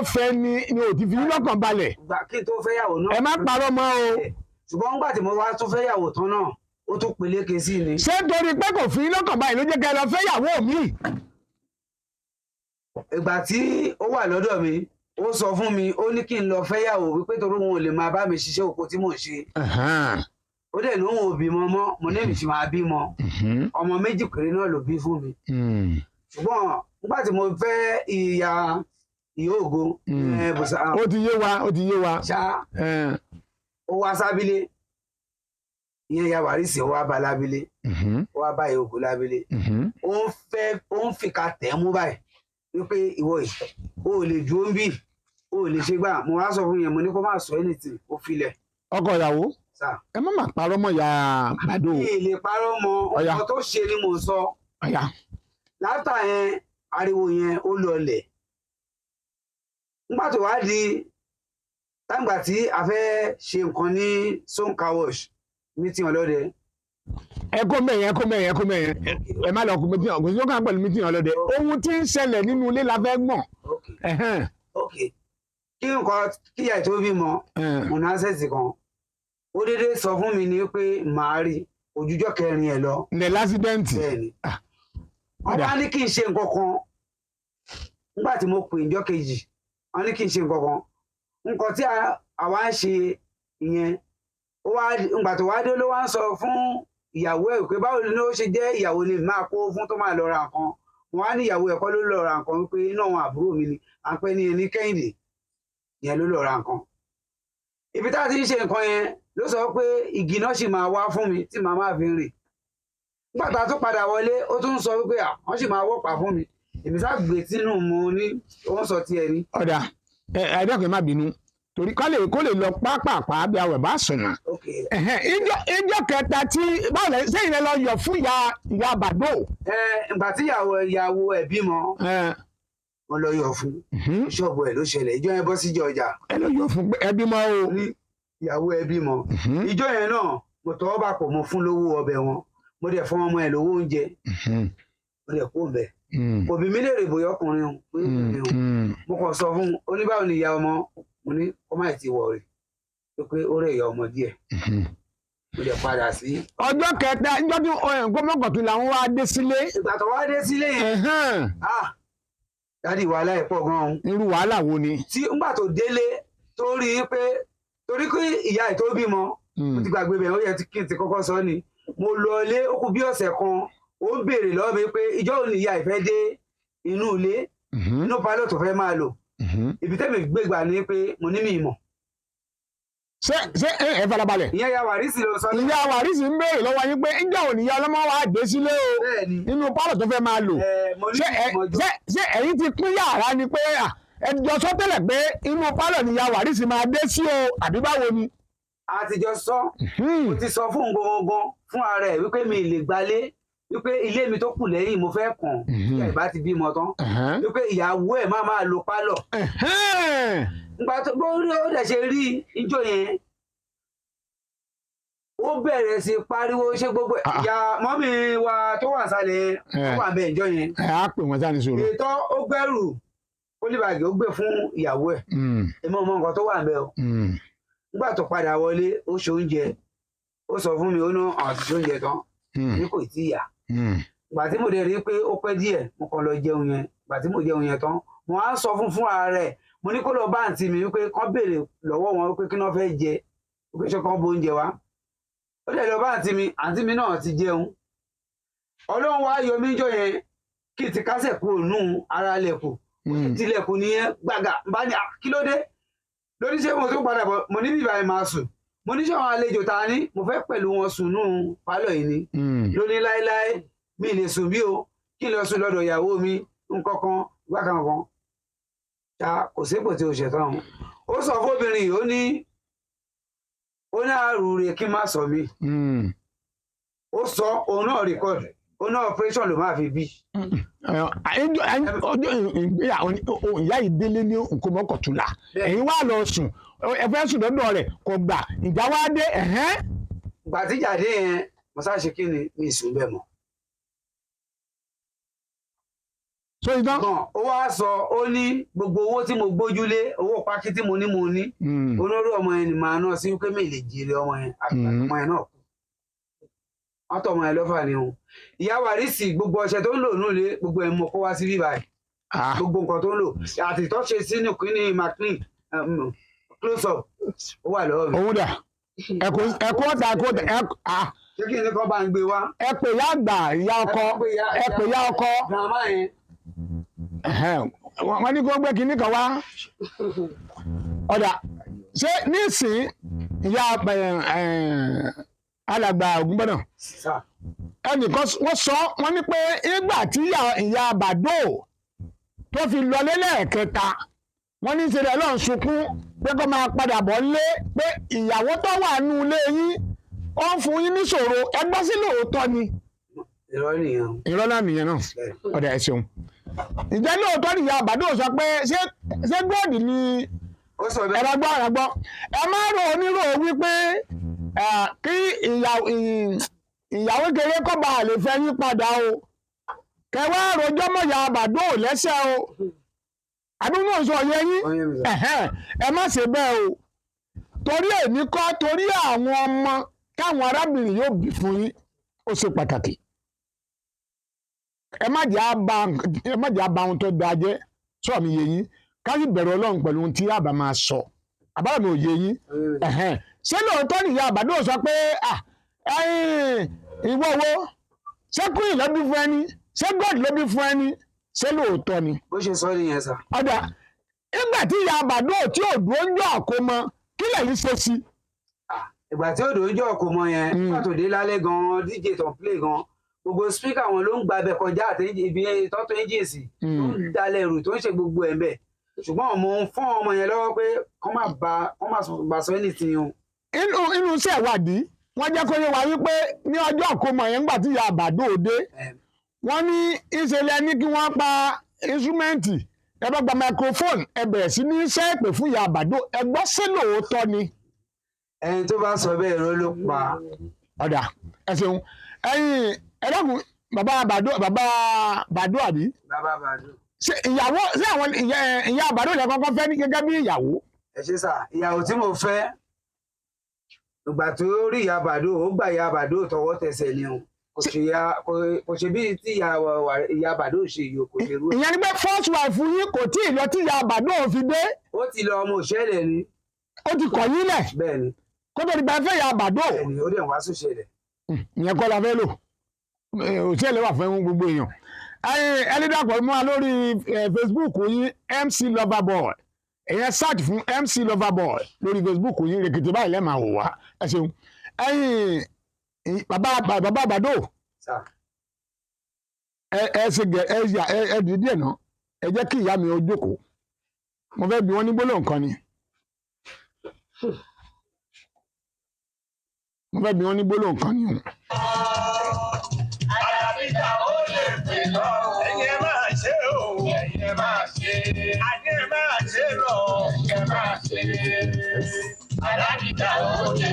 Fẹ́ ni ò ti fi yín lọ́kàn balẹ̀. Gbà kí n tó fẹ́yàwó náà. Ẹ má parọ́ mọ́ o. Ṣùgbọ́n nígbà tí mo wá tún fẹ́yàwó tán náà, ó tún peléke sí ni. Ṣé nítorí pé kò fi yín lọ́kàn balẹ̀ ló jẹ́ kẹ́ ẹ lọ fẹ́yàwó mi? Ìgbà tí ó wà lọ́dọ̀ mi, ó sọ fún mi, ó ní kí n lọ fẹ́yàwó, wípé torí òun ò lè máa bá mi ṣiṣẹ́ oko tí mò ń ṣe. Ó dẹ̀ lóun ò bímọ mọ́. Mo ní èmi sì máa bímọ. Ọmọ méjì péré náà ló bí fún mi. Ṣùgbọ́n nígbà tí mo fẹ́ ìyá ìyá ògo bùsà. Ó ti yé wa, ó ti yé wa. Ṣá, ó wá sábílé, ìyẹn ìyá Wàrísì, ó wá bá lábílé, ó wá bá ìyá ògo lábílé. Ó ń fẹ́, ó ń fìkà tẹ̀ mú báyìí wípé ìwọ yìí, o ò lè dúró ń bì, o ò lè ṣe gbà. Mo wá sọ fún yẹn, mo ní kó má sọ anything, ó filẹ̀. Ọkọ ìyàwó. Sà. Ẹ má má parọ́ mọ́ ìyá Bàdó. Mi ì lè parọ́ mọ́. Ọ̀yá. Nǹkan tó ṣe ni mò ń sọ. Ọ̀yà. Látà yẹn, ariwo yẹn ó lọlẹ̀. Nígbà tó wá di táǹgbà tí a fẹ́ ṣe nǹkan ní Sonka Wash, meeting ọlọ́dẹ. Ẹ kó mẹ́yẹn, ẹ kó mẹ́yẹn, ẹ kó mẹ́yẹn. Ẹ má lọ kó meeting, kò sí ó kàn pẹ̀lú meeting ọlọ́dẹ. Ohun tí ń ṣẹlẹ̀ nínú ilé la fẹ́ gbọ̀n. Ok. Ok, kí nǹkan kíyà tó bímọ, mo ní access kan. Ó dédé sọ fún mi ní pé màá rí ojújọ́ kẹrin ẹ̀ lọ. Ǹlẹ̀ l'accident. Bẹ́ẹ̀ ni. Ah, wọ́n ọ̀dà. bá ní kí n ṣe nǹkan kan. Nígbà tí mo pè níjọ́ kejì, wọ́n ní kí n ṣe nǹkan kan, nǹkan tí àwa ń ṣe ìyẹn. Ó wá ìgbà tó wá dé ló wá ń sọ fún ìyàwó ẹ̀ pé báwo ni ó ṣe jẹ́ ìyàwó ni máa kó fún tó máa lọ ra nǹkan. Mo wá ní ìyàwó ẹ̀ kọ́ ló lọ ra nǹkan, wípé inú àwọn àbúrò mi ni à ń pẹ́ ní ẹni Kẹ́hìndé ìyẹn ló lọ ra nǹkan. Ibi tá a ti ń ṣe nǹkan yẹn ló sọ pé igi náà sì máa wá fún mi tí màá máa fi rìn. Nígbà tá a tún padà wọlé, ó tún sọ wípé à wọ́n sì máa wọ́pàá fún mi. Èmi sá gbé sínú, mo ní ó ń sọ tiẹ̀ ni. Ọ̀dà, ẹ dẹ́kun, ẹ má bínú, torí kó lè lọ pápápá bí awẹ̀ bá sùnà. Ok. Ẹ̀hẹ́n, ìjọ kẹta tí báwo lẹ sẹ́yìn lẹ lọ yọ̀ fún ìyá Bàdó? Ẹ ìgbà tí ìyàwó ẹ̀ bímọ, wọn lọ yọ̀ fún ṣọ́ọ̀bù ẹ̀ ló ṣẹlẹ̀. Ìjọ yẹn bọ́ síjọ ọjà. Ẹ lọ yọ̀ fún pé ẹ bímọ o. Ní ìyàwó ẹ̀ bímọ. Ìjọ yẹn náà, mo tọwọ́ bá pọ̀, mo fún lówó ọbẹ̀ wọn, mo dẹ̀ fún ọmọ ẹ̀ lówó oúnjẹ, mo dẹ̀ kó bẹ̀. Kò bí mi léèrè bóyá ọkùnrin o, bóyá obìnrin o. Mo kàn sọ fún un, ó ní báwo ni ìyá ọmọ? Mo ní kó má ti wọ̀ rè pé ó rẹ̀ ìyá ọmọ díẹ̀. Mo dẹ̀ padà sí. Ọjọ́ kẹta, níjọ́ tí gómìnà làwọn wá dé sílé. Ìgbà tó wá dé sílé yẹn, ah, daddy, wàhálà ẹ̀ pọ̀ gan-an. Irú wàhálà wo ni? Tí ńgbà tó délé, tó rí i pé torí pé ìyá ẹ̀ tó bímọ, mo ti gbàgbé bẹ́ẹ̀, ó yẹ kí n ti kọ́kọ́ sọ ni. Mo lọ ilé, ó kù bí ọ̀sẹ̀ kan, ó ń béèrè lọ́wọ́ mi pé ìjọ́ òní ìyá ẹ̀ fẹ́ dé inú ilé, inú pálọ̀ tó fẹ́ máa lò. Ibi tẹ́mi gbégbà ni pé mo ní mi ìmọ̀. Ṣé ẹ farabalẹ̀. Ìyẹn ya Wàrísì ló sọ. Ìyá Wàrísì ń béèrè lọ́wọ́ yín pé ńjọ́ òní ìyá ọlọ́mọ wa dé sílé o, Bẹ́ẹ̀ ni. nínú pálọ̀ tó fẹ́ máa lò. Ẹ mo ní Ṣé ẹ ìmọ̀ ṣé ẹ̀yin ti pín yàrá ni pé à, ẹ jọ sọ tẹ́lẹ̀ pé inú pálọ̀ ni ìyá Wàrísì máa dé sí o, àbí báwo ni? A ti jọ sọ. Mo ti sọ fún gangan fún ara ẹ̀ wípé mi lè gbalé, wípé ilé mi tó kù lẹ́yìn mo fẹ́ kàn ìyá ìbá ti bímọ tán, wípé ìyàwó ẹ̀ má máa lo pálọ̀. Nígbà tó bó rí, ó dẹ̀ ṣe rí ijó yẹn, ó bẹ̀rẹ̀ sí pariwo ṣé gbogbo Ah, ah. ìyá mọ́mí wa tó wà sálẹ̀, ó wà bẹ́ẹ̀ ìjọ yẹn. Ẹ á pè wọ́n sáni sọ̀rọ̀. Ètò ó gbẹ́rù polybag, ó gbé fún ìyàwó ẹ̀. Èmi ò mọ nǹkan tó wà bẹ́ẹ̀ o. Nígbà tó padà wọlé, ó ṣe oúnjẹ, ó sọ fún mi, ó ná àwọn ti ṣe oúnjẹ tán, ní kò tí ì yá. Ìgbà tí mo dẹ̀ rí pé ó pẹ́ díẹ̀, mo kàn lọ jẹun yẹn. Ìgbà tí mo jẹun yẹn tán, mo á sọ fún fúnra rẹ̀, mo ní kó lọ bá àǹtí mi wípé kán béèrè lọ́wọ́ wọn wípé kí wọ́n fẹ́ jẹ, wípé ṣé kán bó oúnjẹ wá. Ó dẹ̀ lọ bá àǹtí mi, àǹtí mi náà ti jẹun. Ọlọ́run wá yọ mí jọ yẹn kí n ti kásẹ̀ kúrò nù ara lẹ̀kùn, tilẹ̀kùn nìyẹn gbàgà bá ní, "Ah, kí ló dé?" Lórí ṣé mo tún padà bọ̀, mo ní bíbá ẹ̀ máa sùn. Mo ní ṣé àwọn àlejò ta ní mo fẹ́ pẹ̀lú wọn sùn nù pálọ̀ yìí ni? Lóní láéláé, mi lè sùn bí o, kí n lọ sùn lọ́dọ̀ ìyàwó mi nǹkankan gbàkankan ta kò sépò tí o ṣẹ̀tàn. Ó sọ fóbìnrin yìí, ó ní àrùrè kí n má sọ mi. Ó sọ òun náà record, ó náà operation ló máa fi bí. Ọjọ́ ìgbéyàwó ìyá yìí délé ní nǹkan mọ́kàntúnlá, ẹ̀yin wá lọ sùn, ẹ fẹ́ sùn lọ́dọ̀ rẹ̀, kò gbà, ìjà wá dé, ẹ̀hẹ́n. Ìgbà tí ìjà dé yẹn, mo sá ṣe kí ni, mi ì sùn bẹ́ẹ̀ mọ́. So ìtàn. Gan ó wá sọ, ó ní gbogbo owó tí mo gbójúlé, owó pákí tí mo ní mo ní, olórí ọmọ yẹn ni màá ná sí pé mi lè jèrè ọmọ yẹn àgbà. Ọmọ yẹn náà kú, wọ́n tọ́ ọmọ yẹn lọ́fà ni o. Ìyá Wàrísì, gbogbo ọṣẹ tó ń lò nílé, gbogbo ẹ̀ mo kó wá sí bíbáyìí. Ah. Gbogbo nǹkan tó ń lò àti tó ṣe sínú kínní maclean close up, ó wà lọ́wọ́ mi. Òun dà, ẹkọ ẹkọ ọ̀tà ẹkọ ẹkọ ah. Ṣé kí ni kọ́ bá ń gbé wá? Ẹ pè ya àgbà, ìyá ọkọ, ẹ pè ya ọkọ. Grandma yẹn. Ẹhẹ́n, wọ́n ní kó gbé kinní kan wá. Ọ̀dà, ṣé nísìn ìyá alàgbà Ògúngbọ́nà Sà. ẹnìkan wọ́n sọ, wọ́n ní pé nígbà tí ìyá Bàdó tó fi lọlé lẹ́ẹ̀kẹta, wọ́n ní ṣe rẹ̀ lọ́n sunkún pé kó máa padà bọ̀ lé, pé ìyàwó tó wà nù ilé yín ó ń fún yín níṣòro. Ẹgbọ́n sí lóòótọ́ ni? Irọ́ nìyẹn. Irọ́ náà nìyẹn náà. Ọ̀dà, ẹ̀ ṣeun. Ǹjẹ́ lóòótọ́ ni ìyá Bàdó sọ pé ṣé góòdì ni? Ó sọ Ẹ bẹ́ẹ̀. bá gbọ́, ẹ gbọ́, ẹ má rò onírò wípé kí ìyàwó kéré kó bá lè fẹ́ yín padà o, kẹwàá rojọ́ mọ̀ ìyá Bàdó lẹ́sẹ̀ o, àbí mò ń sọ yẹ yín? Ó yé mi sà. Ẹ̀hẹ́n, ẹ má ṣe bẹ́ẹ̀ o, torí èmi kọ́, torí àwọn ọmọ káwọn arábìnrin yóò bí fún yín, ó ṣe pàtàkì. Ẹ má jẹ́ á ba ohun tó dáa jẹ́. Sọ mi yé yín? Ká sì bẹ̀rù Ọlọ́run pẹ̀lú ohun tí àbá máa sọ. Àbára mi ò yé yín? Ó yé mi sà. Ẹ̀hẹ́n. Ṣé lóòótọ́ nìyá Àbàdó sọ pé ah, ẹ̀yin ìwọ wo, ṣé queen ló bí fún ẹni, ṣé god ló bí fún ẹni? Ṣé lóòótọ́ ni? Bó ṣe sọ nìyẹn sà. Ọ̀dà, nígbà tí ìyá Àbàdó tí ò dúró ń jọ àkómọ, kí lẹ̀yin ṣe sí? Ìgbà tí òdò ń jọ kò mọ yẹn, nígbà tó dé lálẹ́ gan-an, DJ tó ń play gan, gbogbo speaker wọn ló ń gba abẹ kọjá àti ibi tọ́tò engine sí tó ń dalẹ̀ rù, tó ń ṣe gbogbo ẹ̀ ń bẹ̀. Ṣùgbọ́n mo ń fún ọmọ yẹn lọ́wọ́ pé kọ́ má bá sọ anything o. Inú iṣẹ́ ìwádìí, wọ́n jẹ́ kó yé wa wípé ní ọjọ́ àkómọ yẹn, nígbà tí ìyá Àbàdó dé, wọ́n ní ìṣẹ̀lẹ̀ ní kí wọ́n pa instrument, ẹ bá gba microphone, ẹ bẹ̀rẹ̀ sí ní iṣẹ́ ìpè fún ìyá Àbàdó. Ẹ gbọ́, sí lóòótọ́ ni? Ẹni tó bá sọ bẹ́ẹ̀, irọ́ ló pa. Ọ̀dà, ẹ ṣeun. Ẹ̀yin ẹ dákun, bàbá Àbàdó, bàbá Bàdó àbí? Bàbá Bàdó. Ṣé ìyàwó, ṣé àwọn ìyá Àbàdó lẹ kọ́kọ́ fẹ́ ní gẹ́gẹ́ bí ìyàwó? Ẹ ṣe sà. Ìyàwó tí mo fẹ́, ìgbà tó rí ìyá Bàdó, ó gbà ìyá Bàdó tọwọ́ tẹsẹ̀ ni o. Kò ṣe ya kò ṣe bí tí ìyá Bàdó ṣe yìí o, kò ṣe rú ẹ̀. Ìyẹn ni pé first wife yín kò tí ì lọ tí ìyá Àbàdó fi dé? Ó ti lọ, ọmọ òṣèlè ni. Ó ti kọ̀ yín lẹ̀? Bẹ́ẹ̀ ni. Kó tó di pa fẹ́ ìyá Àbàdó? Bẹ́ẹ̀ ni, ó dẹ̀ wá sóṣèlè. Ìyẹn kọ́ la fẹ́ lò. Òṣèlè wà fún gbogbo èèyàn. Ẹni dàpọ̀ mọ́ wa lórí Facebook yín, MC Loverboy. Ẹ̀yẹn search fún MC Loverboy lórí Facebook yín, rèkìtì báyìí lẹ́ẹ̀ máa wò wá. Ẹ ṣeun. Ẹ̀yin bàbá Àbàdó, Sà. ẹ ṣe gẹ ẹ yà ẹ dì díẹ̀ náà. Ẹ jẹ́ kí ìyá mi ó jókòó, mo fẹ́ bi wọ́n ní gbólóhùn kan ni. Mo fẹ́ bi wọ́n ní gbólóhùn kan ni o. Àdàbíjà ó lè pè lọ. Ẹ̀yin ẹ máa ṣe o. Ẹ̀yin ẹ máa ṣe. Àní ẹ máa ṣe lọ. Ẹ̀yin ẹ máa ṣe. Àdàbíjà ó lè.